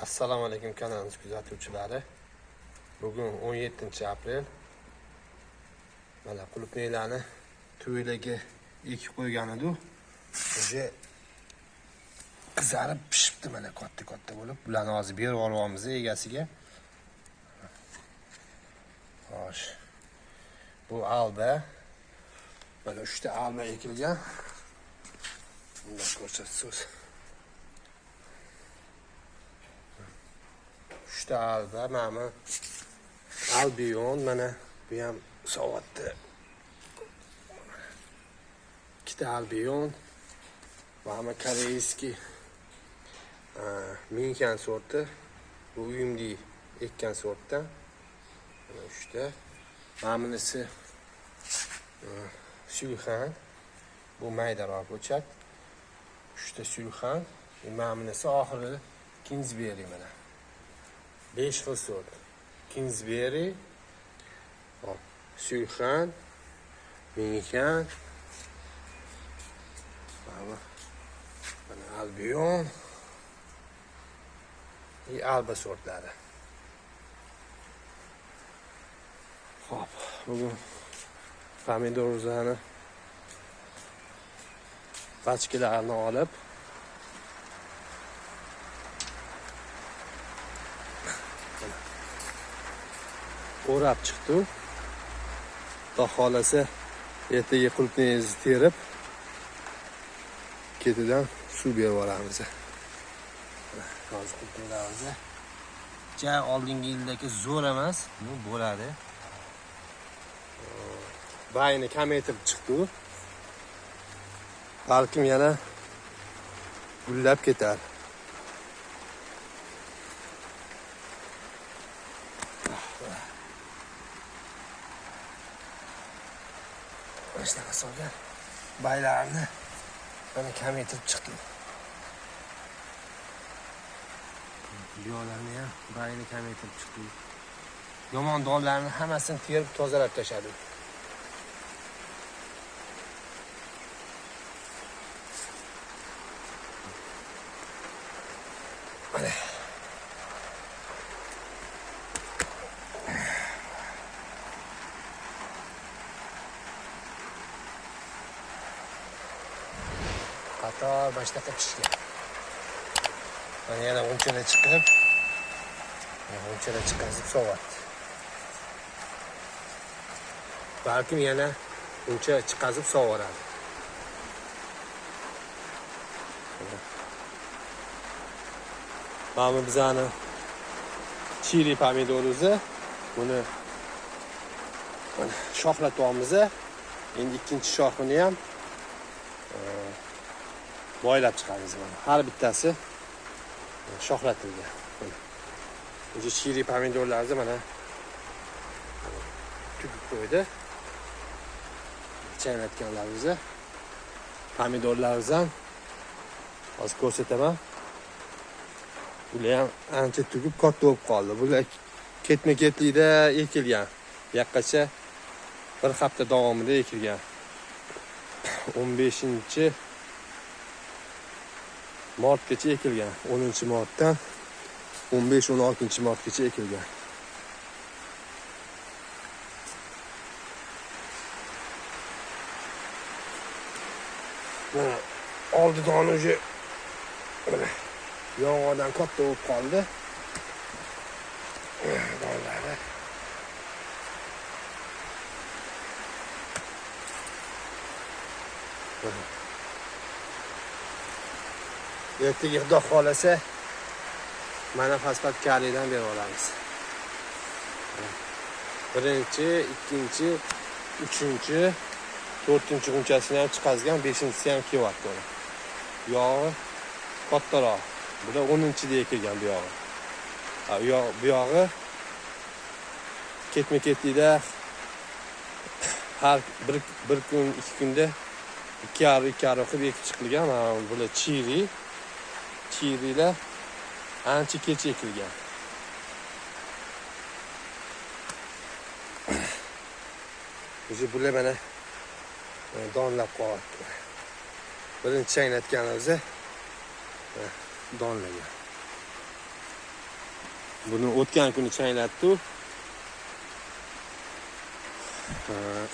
Assalomu alaykum kanalimiz kuzatuvchilari. Bugun 17 aprel. Mana qulupnaylarni tuvilarga ekib qo'ygan edik. Уже qizarib pishibdi, mana katta-katta bo'lib. Bularni hozir berib yuboryapmiz egasiga. Xo'sh. Bu alba. Mana 3 ta alma ekilgan. Bundan ko'rsatsangiz. 3 ta alba, mana bu Albion, mana bu ham sovatdi. 2 ta Albion. Mana корейский Minkan sorti. Bu uyimda ekkan sortdan. Mana 3 ta. Mana bunisi Suyxan. Bu maydaroq ko'chat. 3 ta Suyxan. Mana bunisi oxiri Kingsberry mana. 5 xil sort. Kingsberry, hop, Suyxan, Minkan, mana Albion и Alba sortlari. Xo'p, bugun pomidorlarni pachkalarini olib o'rab chiqdi. Xudo xolasa ertaga qulupnayimizni terib ketidan suv berib yuboramiz. Hozir qulupnaylarimizni ja oldingi yildagi zo'r emas, bu bo'ladi. Bayini kamaytirib chiqdi. Balkim yana gullab ketar. Mana shunaqa solgan baylarni mana kamaytirib chiqdi. Bu yoqlarni ham bayini kamaytirib chiqdi. Yomon donlarni hammasini terib tozalab tashladi. Mana. Qator mana shunaqa pishgan. Mana yana g'unchalar chiqib, g'unchalar chiqazib sovatdi. Balkim yana g'uncha chiqazib sovoradi. Mana bu bizani chili pomidorimizni, buni mana shoxlatyapmiz. Endi ikkinchi shoxini ham boylab chiqamiz mana. Har bittasi shoxlatilgan. Mana. O'sha chili pomidorlarni mana tugib qo'ydi. Chaynatganlarimizni pomidorlarimiz ham hozir ko'rsataman. Bular ham ancha tugib katta bo'lib qoldi. Bular ketma-ketlikda ekilgan. Yaqqacha bir hafta davomida ekilgan. 15 martgacha ekilgan. 10 martdan 15-16 martgacha ekilgan. Mana oldidan уже mana yong'oqdan katta bo'lib qoldi. Donlari. Ertaga Xudo xolasa mana fosfat kaliydan berib olamiz. Birinchi, ikkinchi, uchinchi, to'rtinchi g'unchasini ham chiqazgan, beshinchisi ham kelyapti uni. Buyog'i kattaroq. Bular 10-da ekilgan buyog'i. Bu yog'i ketma-ketlikda har bir kun, 2 kunda 2,5 qilib ekib chiqilgan. Mana bular chiri. Chirilar ancha kech ekilgan. O'zi bular mana donlab qolyapti. Birinchi chaynatganimizda donlagan. Buni o'tgan kuni changlatdi.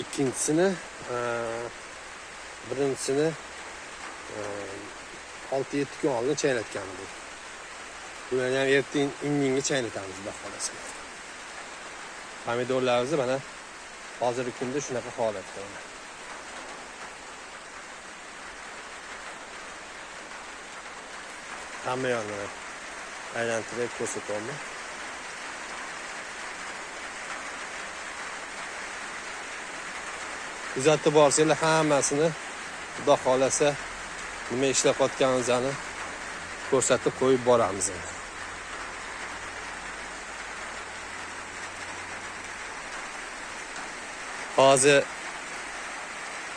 Ikkinchisini, birinchisini 6-7 kun oldin changlatgan bu. Bularni ham ertaga indinga changlatamiz, xudo xohlasa. Pomidorlarimizni mana hozirgi kunda shunaqa holatda. Hamma yo'lini aylantirib ko'rsatyapman. Kuzatib borsanglar hammasini, xudo xohlasa, nima ishlab qotganimizni ko'rsatib qo'yib boramiz. Hozir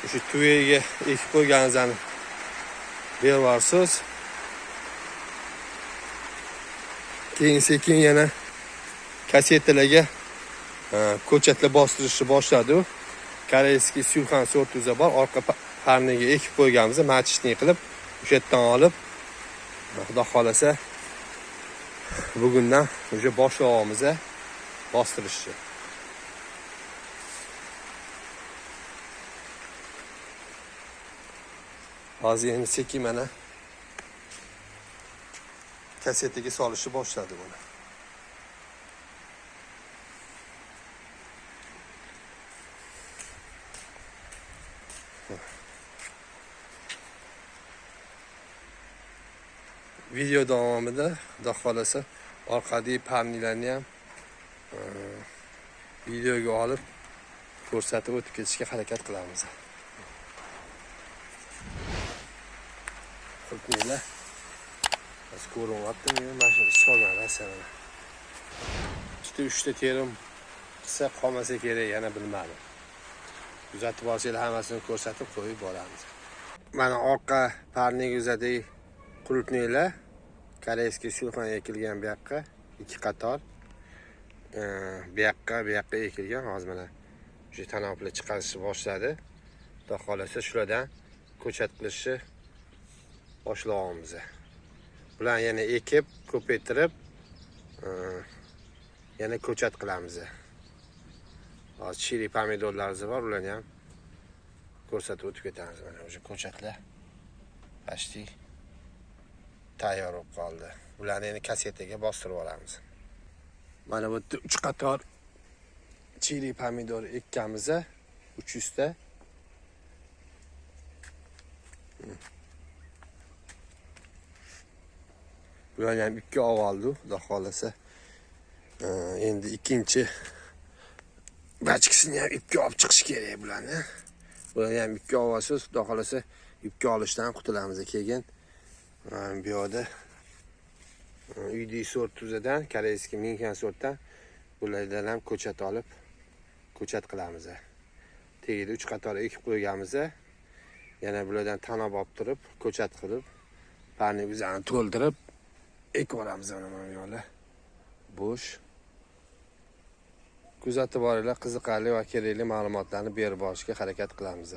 o'sha tuyaga ekib qo'yganimizni berib yuborsiz. Keyin sekin yana kasetalarga ko'chatlar bostirishni boshladi. Корейский Сюлхан sorti bor. Orqa parniga ekib qo'yganmiz, маточный qilib, o'sha yerdan olib, xudo xohlasa bugundan уже boshlayapmiz bostirishni. Hozir endi sekin mana kasetaga solishni boshladi buni. Video davomida xudo xohlasa orqadagi parnilarni ham videoga olib ko'rsatib o'tib ketishga harakat qilamiz. Qulupnaylar hozir ko'rinyaptimi? Mana shu ichib olgan rosa mana. Ikkita uchta terim qilsa qolmasa kerak, yana bilmadim. Kuzatib olsanglar hammasini ko'rsatib qo'yib boramiz. Mana orqa parnik uzadagi qulupnaylar корейский Сюлхан ekilgan bu yoqqa 2 qator. Bu yoqqa bu yoqqa ekilgan. Hozir mana o'sha tanoblar chiqarishni boshladi. Xudo xohlasa shulardan ko'chat qilishni boshlayapmiz. Bularni yana ekib, ko'paytirib, yana ko'chat qilamiz. Hozir chili pomidorlarimiz bor, ularni ham ko'rsatib o'tib ketamiz. Mana o'sha ko'chatlar почти tayyor bo'lib qoldi. Bularni endi kasetaga bostirib olamiz. Mana bu yerda 3 qator chili pomidor ekkanmiz, 300 ta. Bularni ham 2 oldi, xudo xohlasa. Endi ikkinchi bachkisini ham ipga olib chiqish kerak bularni. Bularni ham ipga olasiz, xudo xohlasa ipga olishdan qutulamiz keyin. Bu yoqda uydi sort tuzadan, корейский Минхан sortdan bulardan ham ko'chat olib ko'chat qilamiz. Tagida 3 qator ekib qo'yganmiz. Yana bulardan tanob olib turib, ko'chat qilib, parnik uzarini to'ldirib ekib yuboramiz mana bu yoqlar. Bo'sh. Kuzatib boringlar, qiziqarli va kerakli ma'lumotlarni berib borishga harakat qilamiz.